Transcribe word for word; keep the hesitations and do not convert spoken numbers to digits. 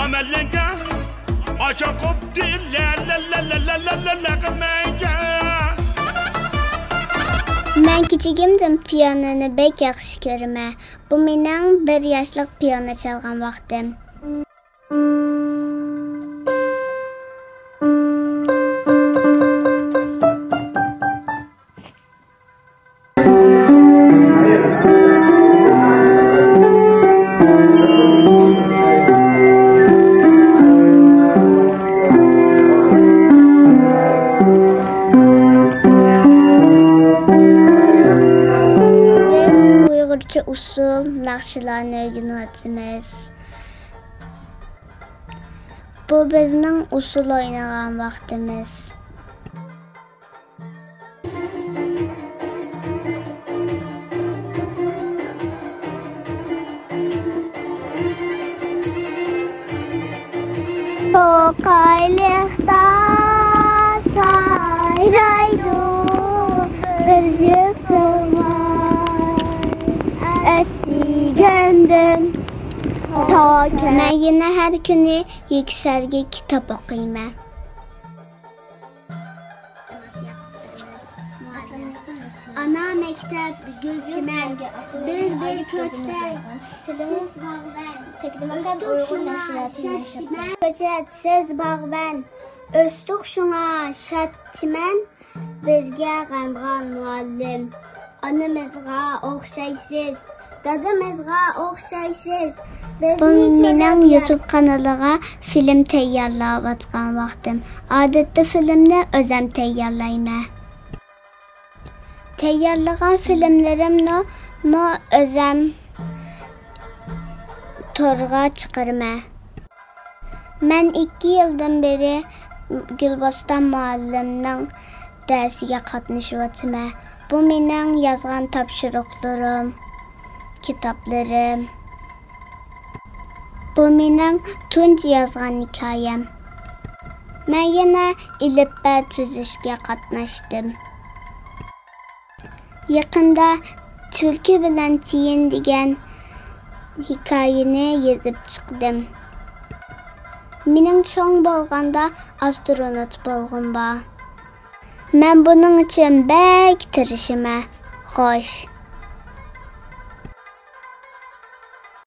ئەمەللەنگەن ئاچا قوپتى لە لە لە لە لە لە لە لە قىلمايا. مەن كىچىكىمدىن پىيانونى بەك ياخشى كۆرىمەن. بۇ مېنىڭ بىر ياشلىق پىيانو چالغان ۋاقتىم. بىز ئۇيغۇرچە ئۇسسۇل ناخشىلارنى ئۆگىنىۋاتىمىز. بۇ بىزنىڭ ئۇسسۇل ئوينىغان ۋاقتىمىز. توقايلىقتا سايرايدۇ بىر جۈپ تۇمار. مەن يەنە ھەر كۈنى يۈكسەلگە كىتاب ئوقۇيمەن. ئانا مەكتەپ گۈل چىمەن، بىز بىر كۆچەت، سىز باغۋەن، ئۆستۇق شۇڭا شاد چىمەن. كۆچەت، سىز باغۋەن، ئۆستۇق شۇڭا شاد چىمەن. بىزگە غەمخور مۇئەللىم، ئانىمىزغا ئوخشايسىز، دادىمىزغا ئوخشايسىز. بۇ مېنىڭ يۈتۈب قانىلىغا فىلىم تەييارلاۋاتقان ۋاقتىم. ئادەتتە فىلىمنى ئۆزەم تەييارلايمەن. تەييارلىغان فىلىملىرىمنىمۇ ئۆزەم تورغا چىقىرىمەن. مەن ئىككى يىلدىن بېرى گۈلبوستان مۇئەللىمنىڭ دەرسىگە قاتنىشىۋاتىمەن. بۇ مېنىڭ يازغان تاپشۇرۇقلىرىم، كىتابلىرىم. بۇ مېنىڭ تۇنجى يازغان ھېكايەم. مەن يەنە ئېلىپبە تۈزۈشكە قاتناشتىم. يېقىندا تۈلكە بىلەن تىيىن دېگەن ھېكايىنى يېزىپ چىقتىم. مېنىڭ چوڭ بولغاندا ئاسترونوت بولغۇم بار. مەن بۇنىڭ ئۈچۈن بەك تىرىشىمەن. خوش،